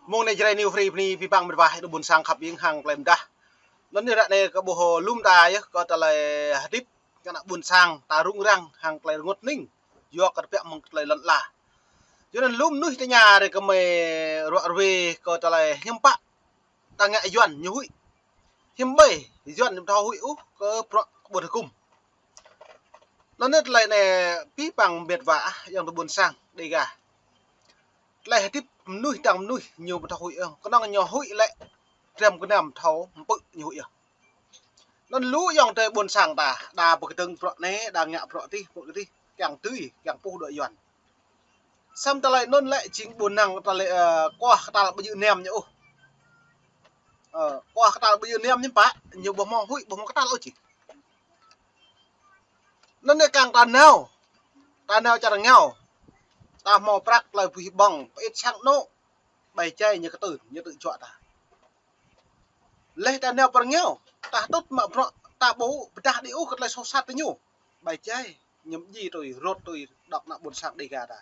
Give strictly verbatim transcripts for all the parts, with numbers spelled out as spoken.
Mơ̆ng anai Jrai New Free bơni abih bang mĕt wa ayŏng adơi ƀuôn sang khăp ƀing hăng tơlơi pơdah. Anŭn anai ră anai kơ ƀuh lŏm ta yơh kơ tơlơi hơdip kơ ană ƀuôn sang ta rŭng răng hăng tơlơi rơngot hning. Yua kơ tơbiă mơ̆ng tơlơi lŏn ala. Yua anŭn lŏm mơnuih tơña rai kơ mơi ruă ruê kơ tơlơi hiư̆m pă ta ngă Yuan ñu huĭ. Hiư̆m ƀơi Yuan ñu ƀu thâo huĭ ôh kơ bruă ƀôn hơkŭm. Anŭn anai tơlơi anai abih bang mĕt wa ayŏng adơi ƀuôn sang Dêga. Tơlơi hơdip mơnuih dang mơnuih ñu ƀu thâo huĭ ôh. Kơnơ̆ng ñu huĭ lĕ tram kơnam thâo hơmpư̆ ñu huĭ ôh. Anŭn lu ayŏng adơi ƀuôn sang ta, đa pơkơdơ̆ng bruă anai, đa ngă bruă adih, bruă adih, kiăng tui, kiăng puh đuaĭ Yuan. Samơ̆ tơlơi anŭn lĕ jing ƀu năng tơlơi, ơ, kuah kơtăl ƀu djơ̆ niam ñu ôh. Ơ, kuah kơtăl ƀu djơ̆ niam ñu pă, ñu ƀu hmâo huĭ, ƀu hmâo kơtăl ôh jing. Anŭn anai kiăng ta nao, ta nao čar rơngiao, ta hmâo prăk tơlơi bơwih ƀơ̆ng, pơit sang anŏ, ƀai jai ñu kơtưn, ñu tŭ juă ta. Laih ta nao pơ rơngiao, ta tŭt mă bruă, ta ƀu pơdah đĭ ôh kơ tơlơi soh sat tơ ñu. Ƀai jai, ñu mơdjai tui, rŏt tui, dŏ ană ƀuôn sang Dêga ta.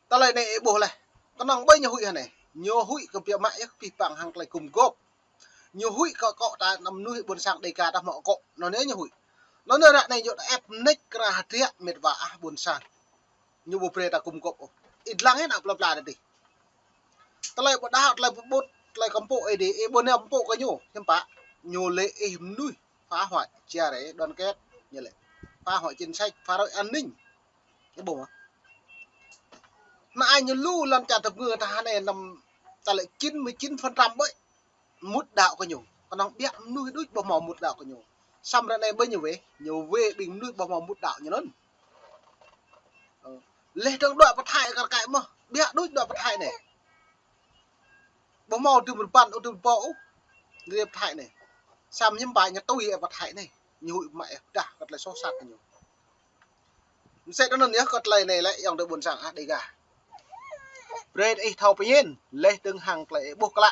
Tơlơi anai ih ƀuh laih, kơnơ̆ng ƀơi ñu huĭ hơnai, ñu huĭ kơ biă mă yơh abih bang hăng tơlơi gum gôp. Ñu huĭ kơ akŏ ta anăm mơnuih ƀuôn sang Dêga ta hmâo akŏ. Anŭn anai ñu huĭ. Anŭn anai ră anai ñu ta ĕp mơneč kơ ră hơdră mĕt wa ah ƀuôn sang. Ñu ƀu brơi ta gum gôp ôh. Ih lăng ih ană plơi pla adih. Tơlơi pơdah, tơlơi pơƀut, tơlơi kơmpŏk ih dih, ih ƀu nao pơmpŏk kơ ñu. Hiư̆m pă, ñu lĕ ih mơnuih phá hoại chia rẽ đoàn kết, ñu lĕ phá hoại chính sách, phá rối an ninh. Ih ƀuh mơ̆? Anai ñu lu lŏn čar tơpơngư ta hơnai năm tơlơi chín mươi chín phần trăm ƀơi mŭt đaŏ kơ ñu. Kơnơ̆ng biă mơnuih đôč ƀu hmâo mŭt đaŏ kơ ñu. Samơ̆ ră anai ƀơi ñu wĕh, ñu wĕh ƀing mơnuih ƀu hmâo mŭt đaŏ ñu anŭn. Ơ. Laih dơ̆ng đuaĭ pơ Thái kar kaĭ mơ̆n, biă đôč đuaĭ pơ Thái anai. Ƀu hmâo tơm rơbăn, tơm rơbâo ôh. Rơbâo pơ Thái anai. Samơ̆ hiư̆m pă ñu tui pơ Thái anai. Ñu huĭ mă ih pơdah kơ tơlơi soh sat kơ ñu. Mơsĕ tui anŭn yơh kơ tơlơi anai lĕ ayŏng adơi ƀuôn sang ah Dêga. Brơi ih thâo pơñen, laih dơ̆ng hăng tơlơi ih ƀuh klă.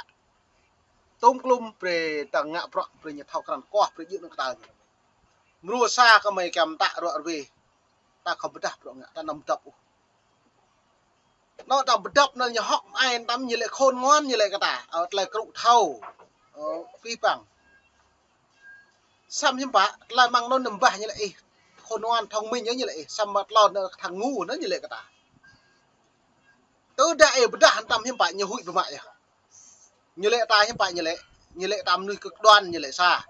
Tôm klum brơi ta ngă bruă, brơi ñu thâo krăn kuah, brơi djơ̆ anŭn kơtăl. Mrô sa kơ mơi kiăng ta ruă ruê. Ta khŏm pơdah bruă ngă, ta anăm pơdŏp ôh. Anŏ ta pơdŏp anŭn ñu hŏk ai tăm ñu lĕ khôn ngoan ñu lĕ kơ ta. Ơ, tơlơi krŭ thâo. Ơ, abih bang. Samơ̆ hiư̆m pă, tơlơi mơ̆ng anŭn nơm bah ñu lĕ ih. Khôn ngoan thông minh ñu lĕ ih. Samơ̆ tơlơi anŭn thang ngu anŭn ñu lĕ kơ ta. Tơdah ih pơdah tăm hiư̆m pă ñu huĭ biă mă yơh. Ñu lĕ ta hiư̆m pă ñu lĕ, ñu lĕ ta mơnuih cực đoan ñu lĕ sa.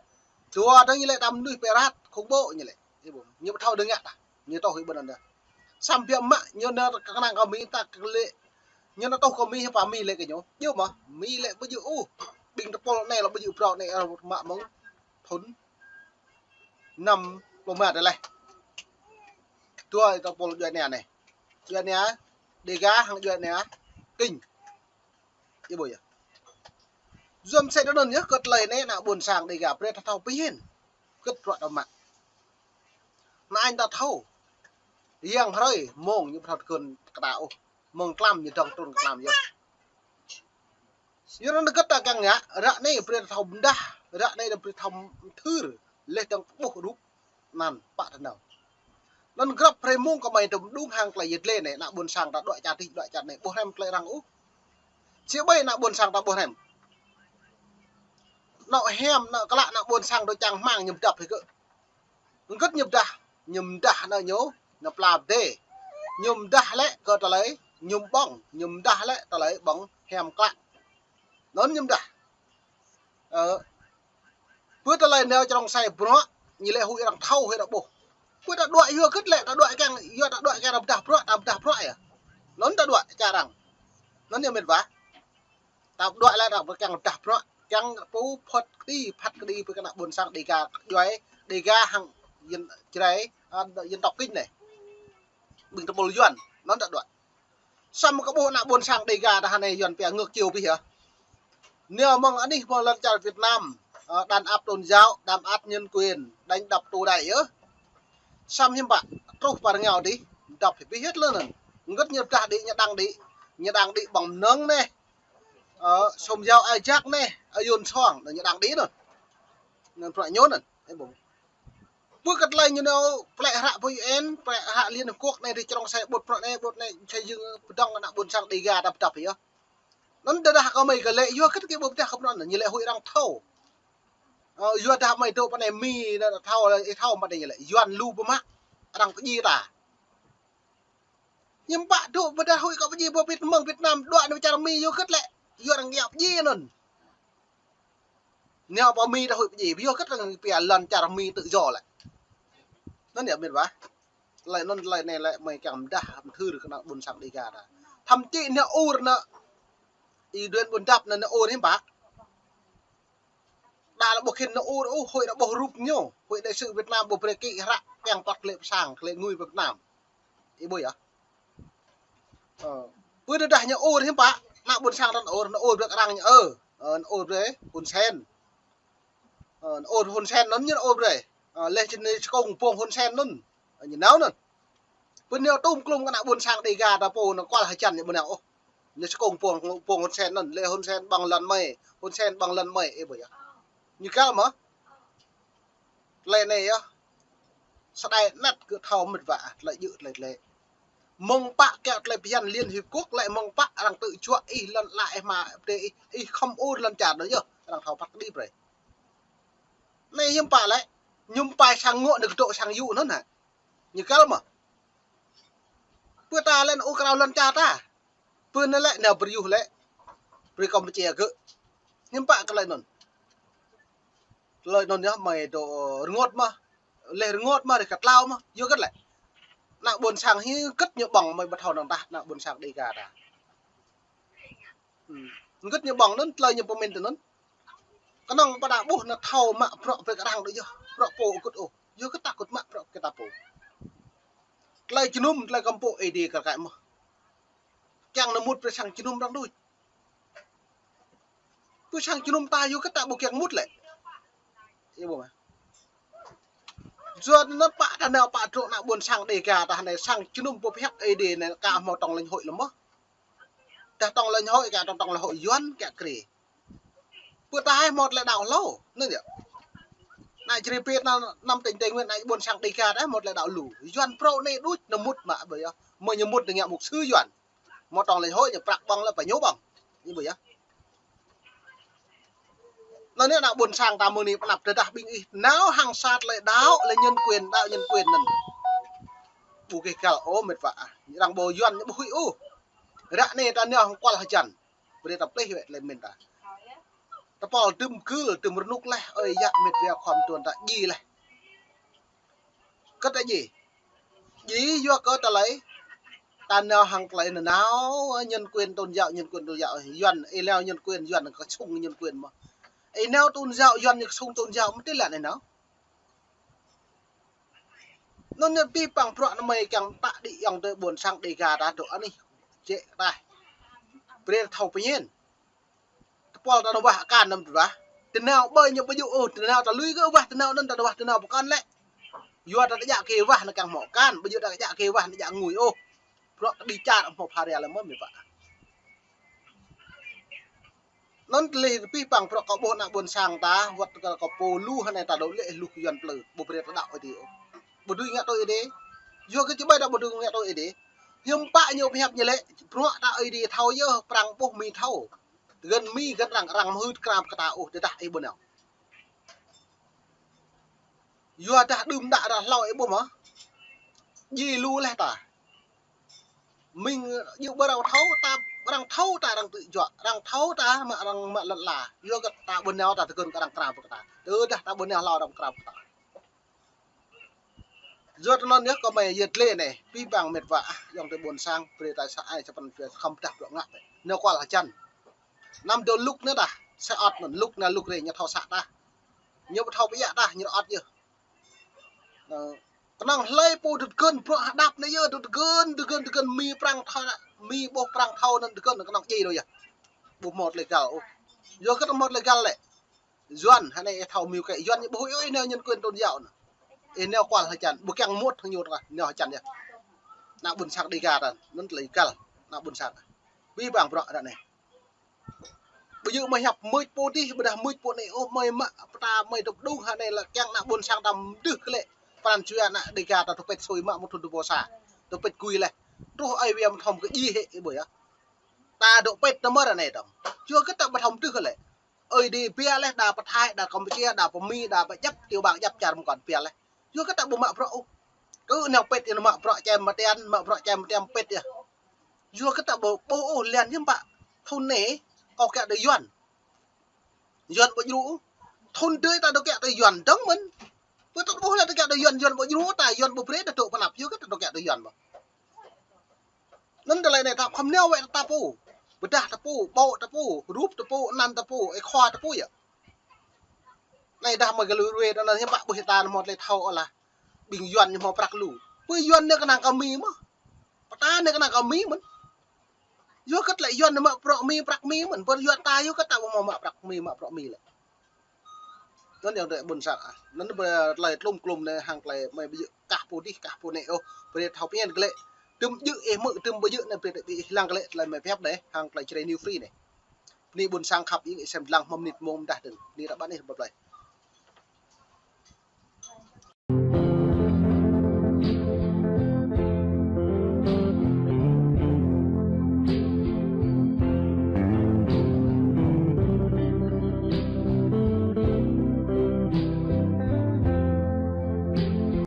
Dua dơ̆ng ñu lĕ ta mơnuih pơrat, khủng bố ñu lĕ. Ih ƀuh, ñu ƀu thâo dơ̆ng ngă ta. Ñu tŏh ih ƀuh anŭn dah. Samơ̆ biă mă ñu nao kơnang kơ Mi ta kơ lĕ. Ñu nao tŏh kơ Mi hiư̆m pă Mi lĕ kơ ñu. Djơ̆ mơ̆, Mi lĕ ƀu djơ̆ ôh. Ƀing tơpul anai lĕ ƀu djơ̆ phrâo anai mă mơ̆ng thŭn năm pluh rơma tơlơi. Dua tơpul djuai ania anai. Djuai ania Dêga hăng djuai ania Kinh. Ih ƀuh yơh. Yua mơsĕ tui anŭn yơh kơ tơlơi anai ană ƀuôn sang Dêga brơi ta thâo pơhiăp. Kơt bruă ta mă. Anai ta thâo. Yang hrơi mơ̆ng ñu ƀu thâo tơkơn kơ ta ôh. Mơ̆ng tlam ñu dŏng trŭn kơ tlam yơh. Yua anŭn kơt ta kiăng ngă, ră anai brơi ta thâo pơdah, ră anai brơi ta thâo mơthưr, laih dơ̆ng ƀuh rup anŭn pă tơnao. Anŭn grăp hrơi mơ̆ng kơ mơi tơm đung hăng tơlơi yơh lĕ anai, ană ƀuôn sang ta đuaĭ čar adih, đuaĭ čar anai, ƀuh hrăm tơlơi arăng ôh. Sĭ ƀai ană ƀuôn sang ta ƀuh hrăm. Anŏ hiam, anŏ klă, ană ƀuôn sang ta čang hmang ñu pơdŏp hĭ kơ. Hơget ñu pơdah, ñu pơdah anŭn ñu, ñu pla pơdai. Ñu pơdah lĕ kơ tơlơi, ñu ƀơ̆ng, ñu pơdah lĕ tơlơi ƀơ̆ng hiam klă. Anŭn ñu pơdah. Ơ, pơ tơlơi nao črông sai bruă, ñu lĕ huĭ arăng thâo huĭ arăng ƀuh. Pơ ta đuaĭ yua hơget lĕ, ta đuaĭ kiăng, yua ta đuaĭ kiăng arăng pơdah bruă, ta pơdah bruă yơh. Anŭn ta đuaĭ čar arăng. Anŭn yơh mĕt wa. Ta đuaĭ lĕ ta kiăng pơdah bruă, kiăng pơphat kơđi, phat kơđi pơ kơ ană ƀuôn sang Dêga, djuai Dêga hăng dân Jrai, a, dân tộc Kinh anai. Ƀing tơpul Yuan, anŭn ta đuaĭ. Samơ̆ kơ ƀuh ană ƀuôn sang Dêga ta hơnai Yuan pia ngược chiều pih yơh. Nao mơ̆ng anih mơ̆ng lŏn čar Việt Nam, ơ, đàn áp tôn giáo, đàn áp nhân quyền, đánh đập tù đày yơh. Samơ̆ hiư̆m pă, truh pơ rơngiao adih, dŏp hĭ pih hĭ lĕ anŭn. Hơget ñu pơdah đĭ, ñu đang đĭ, ñu đang đĭ ƀơ̆ng mơnơ̆ng anai. Ơ, sôm yao ai jak anai, ayun suang, anŭn ñu đang đĭ anŭn. Anŭn bruă ñu anŭn, ih ƀuh. Pơ kơ tơlơi ñu nao plĕ hră pơ U N, plĕ hră Liên Hợp Quốc anai, či črông sai ƀut bruă anai, ƀut anai, sai jing pơdŏng ană ƀuôn sang Dêga ta pơdŏp hĭ yơh. Anŭn tơdah kơ mơi kơ lĕ, yua kơ kơ ƀu pơdah kơ pơnăn, ñu lĕ huĭ arăng thâo. Ơ, yua dah mơi dŏ pơ anai Mi, dah thâo, ih thâo mă đe ñu lĕ. Yuan lu pơmă, arăng pơdjai ta. Hiư̆m pă dŏ pơdah huĭ kơ pơdjai pơ Việt, mơ̆ng Việt Nam, dua anai čar Mi yua kơ lĕ. Yua arăng ngă pơdjai anŭn. Nao pơ Mi dah huĭ pơdjai, yua kơ arăng pia lŏn čar Mi tự do lĕ. Anŭn yơh mĕt wa. Tơlơi anŭn tơlơi anai lĕ mơi kiăng pơdah, pơthưr kơ ană ƀôn sang Dega ta. Thậm chí nao ur ană Y Duen Ƀuôn Dap anŭn nao ur hiư̆m pă. Đa lĕ ƀu khĭn nao ur ôh, huĭ dah ƀuh rup ñu, huĭ đại sứ Việt Nam ƀu brơi kĭ hră, kiăng păt klĕ pơ sang, klĕ ngui pơ Việt Nam. Ih ƀuh yơh. Ơ. Pơ tơdah nao ur hiư̆m pă, ană ƀôn sang ta nao ur, nao ur brơi kơ arăng ñu, ơ, ơ, nao ur brơi Hun Sen. Ơ, nao ur Hun Sen anŭn ñu nao ur brơi. Ơ, leh čơ ñu skông pông Hun Sen anŭn. Ơ, ñu nao anŭn. Pơ nao tŭm klŭm kơ ană ƀôn sang Dega ta pô nao kual hơjăn ñu ƀu nao ôh. Ñu skông pông, pông Hun Sen anŭn, leh Hun Sen ƀơ̆ng lŏn mơi, Hun Sen ƀơ̆ng lŏn mơi, ih ƀuh yơh. Ñu kăl mơ̆. Tơlơi anai yơh. Sơđai anăt kơ thâo mĕt wa, tơlơi djơ̆ tơlơi tơlĕ. Mơ̆ng pă kiăng tơlơi phiăn Liên Hiệp Quốc lĕ mơ̆ng pă arăng tŭ juă ih lŏn ala ih mă pơdơi ih, ih khŏm ur lŏn čar anŭn yơh, arăng thâo păt kơđi brơi. Anai hiư̆m pă lĕ, ñu pơai sang ngŏ anai kơdŏ sang yŭ anŭn hă. Ñu kăl mơ̆. Pơ ta lĕ nao ur krao lŏn čar ta. Pơ anai lĕ nao brơi yơh lĕ. Brơi Campuchia gơ̆. Hiư̆m pă kơ tơlơi anŭn. Tơlơi anŭn yơh mơi dŏ rơngot mơ̆. Leh rơngot mơ̆, rơkăt tlao mơ̆. Yua kơ lĕ. Ană ƀôn sang hơgĕt ñu ƀơ̆ng mơi ƀu thâo năng tah ană ƀôn sang Dega ta. Ơ. Hơgĕt ñu ƀơ̆ng anŭn, tơlơi ñu pơmĭn tui anŭn. Kơnơ̆ng pơdah ƀuh nao thâo mă bruă brơi kơ arăng đôč yơh. Bruă pô ƀu gưt ôh. Yua kơ ta gưt mă bruă kơ ta pô. Tơlơi jơnum, tơlơi kăm pô Ơi Adai kar kaĭ mơ̆. Kiăng nao mŭt brơi sang jơnum arăng đôč. Pơ sang jơnum ta yua kơ ta ƀu kiăng mŭt lĕ. Ih ƀuh mơ̆. Yua anŭn pă ta nao pă truh ană ƀôn sang Dega ta anai sang jơnum pơhiăp Ơi Adai anai ka hmâo tổng lãnh hội lĕ mơ̆. Dah tổng lãnh hội ka tổng, tổng lãnh hội Yuan ka krê. Pơ ta hai hmâo tơlơi đaŏ hlâo, anŭn yơh. Ană čri pit anŭn năm tỉnh Tây Nguyên ană ƀôn sang Dega ta hmâo tơlơi đaŏ lu. Yuan phrâo anai đôč nao mŭt mă ƀơi yơh. Mơi ñu mŭt nao ngă mục sư Yuan. Hmâo tổng lãnh hội ñu prăk ƀơ̆ng lĕ pơ ñu ƀơ̆ng. Ih ƀuh yơh. Anŭn anai ană ƀôn sang ta mơ̆ng anai pơanăp tơdah ƀing ih nao hăng sa tơlơi đaŏ lĕ nhân quyền, đaŏ nhân quyền anŭn. Ƀu kơ găl ôh mĕt wa ah. Arăng ƀu Yuan ñu ƀu huĭ ôh. Ră anai ta nao hăng kual hơjăn. Brơi ta plih wĕ tơlơi mĭn ta. Tơpul đưm gưl, đưm rơnŭk leh, ơi yă mĕt wa khua mơtuan ta djai leh. Kơ ta djai. Djai yua kơ tơlơi. Ta nao hăng tơlơi nanao, nhân quyền tôn giáo, nhân quyền tôn giáo. Yuan, ih nao nhân quyền, Yuan kơ sung nhân quyền mơ̆. Ih nao tôn giáo, Yuan kơ sung tôn giáo, mơ̆ tơlơi anai nao. Anŭn ñu pĭ păng bruă anai mơi kiăng ta đĭ yŏng tơ ƀôn sang Dega ta dŏ anih. Jĕ ta. Brơi thâo pơñen. Tơpul ta nao wah akan năm tơdah. Tơnao ƀơi ñu ƀu djơ̆ ôh, tơnao ta lui kơ wah tơnao anŭn ta nao wah tơnao pơkŏn lĕ. Yua ta tơjă kơ wah anŭn kiăng hmâo akan, ƀu djơ̆ ta tơjă kơ wah anŭn tơjă ngui ôh. Bruă ta đĭ čar hmâo pha ria lĕ mơ̆ mĕt wa. Anŭn tơlơi pĭ păng bruă kơ ƀuh ană ƀôn sang ta, wơ̆t kơ kơ pô lu hơnai ta dŏ lĕ lu kơ Yuan plư, ƀu brơi ta đaŏ Ơi Adai ôh. Ƀu dưi ngă tui Ơi Adai. Yua kơ či ƀai ta ƀu dưi ngă tui Ơi Adai. Hiư̆m pă ñu pơhiăp ñu lĕ, bruă ta Ơi Adai thâo yơh, Prăng ƀuh Mi thâo. Gơ̆n Mi gơ̆n arăng, arăng mơhưt krap kơ ta ôh, tơdah ih ƀu nao. Yua dah đưm đă dah hlâo ih ƀuh mơ̆. Djai lu leh ta. Mĭn djơ̆ ƀơi arăng thâo ta, arăng thâo ta arăng tŭ juă, arăng thâo ta mă arăng mă lŏn ala. Yua kơ ta ƀu nao ta tơgơ̆n kơ arăng krap kơ ta. Tơdah ta ƀu nao hlâo arăng krap kơ ta. Yua tui anŭn yơh kơ mơi yơh tơlơi anai, pĭ păng mĕt wa ah, yŏng tơ ƀôn sang, brơi ta sa ai sa păn pia khŏm dah bruă ngă tơ. Nao kual hơjăn. Năm dŏ lŭk anai dah, sa ơ̆t anŭn, lŭk anai lŭk rê ñu thâo sa ta. Ñu ƀu thâo pơyă ta, ñu ơ̆t yơh. Ơ, kơnơ̆ng hlơi pô dŏ tơgơ̆n, bruă hơđăp anai yơh, dŏ tơgơ̆n, tơgơ̆n, tơgơ̆n, Mi Prăng thâo, Mi ƀuh Prăng thâo anŭn tơgơ̆n, kơnơ̆ng djai đôč yơh. Ƀu hmâo tơlơi găl ôh. Yua kơ hmâo tơlơi găl lĕ. Yuan, hơnai ih thâo mơ̆ kơ Yuan ñu ƀu huĭ ôh, ih nao nhân quyền tôn giáo anŭn. Ih nao kual hơjăn, ƀu kiăng mŭt hăng ñu tơngah, nao hơjăn yơh. Ană ƀôn sang Dega ta, anŭn tơlơi găl, ană ƀôn sang. Pĭ păng bruă ră anai. Ƀu djơ̆ mơi hiăp mưč pô adih, ƀôdah mưč pô anai, ôh mơi mă, pơta mơi dŏ pơđung, hơnai lĕ kiăng ană ƀôn sang ta mơdưh kơ lĕ. Pran jua ană Dega ta tơpĕt sui mă mơ̆ thun tơpô sa. Tơpĕt gui leh. Truh ai wia mơ̆ thom kơ djai hĕ, ih ƀuh yơh. Ta dŏ pĕt tơmơ̆ ră anai tơm. Yua kơ ta ƀu thâo mơdưh lĕ. Ơi đi bia leh, đa pơ Thái, đa Campuchia, đa pơ Mi, đa pơ Jăp, tiểu bang Jăp čar mơkŏn bia leh. Yua kơ ta ƀu mă bruă ôh. Kơ nao pĕt yơh mă bruă čem mơtian, mă bruă čem mơtian pĕt yơh. Yua kơ ta ƀu ƀuh ôh lian yơh ƀă. Thŭn anai, kâo kiăng dŏ Yuan. Yuan ƀu djru. Thŭn dơi ta dŏ kiăng dŏ Yuan dơ̆ng mơ̆n. Pơ ta ƀuh lĕ dŏ kiăng dŏ Yuan, Yuan ƀu djru ta, Yuan ƀu brơi ta dŏ pơ anăp, yua kơ ta dŏ kiăng dŏ Yuan ƀă. Anŭn tơlơi anai ta khŏm nao wơ̆t ta pô. Pơdah ta pô, ƀô̆ ta pô, rup ta pô, anăn ta pô, ơi khua ta pô yơh. Anai dah mă gơ̆ lui ruai ta anŭn hiư̆m pă ƀuh ta anŭn hmâo tơlơi thâo ôh lah. Ƀing Yuan ñu hmâo prăk lu. Pơ Yuan ñu kơnang kơ Mi mơ̆n. Pơ ta ñu kơnang kơ Mi mơ̆n. Yua kơ tơlơi Yuan ñu mă bruă Mi, prăk Mi mơ̆n. Pơ Yuan ta yua kơ ta ƀu hmâo mă prăk Mi, mă bruă Mi lĕ. Anŭn yơh tơlơi ƀôn sang ah. Anŭn tơlơi tlum klum anai hăng tơlơi mơi ƀu djơ̆ kah pô dih, kah pô anai ôh. Brơi thâo pơñen glaĭ. Tơm djơ̆ ih mơ̆, tơm ƀu djơ̆ anai brơi ih lăng glaĭ tơlơi mơi pơhiăp anai, hăng tơlơi Jrai New Free anai. Bơni ƀôn sang khăp ing ih sem lăng mơ̆ mơnit mông mơdah dơ̆ng. Bơni ră ƀă anai bye bye.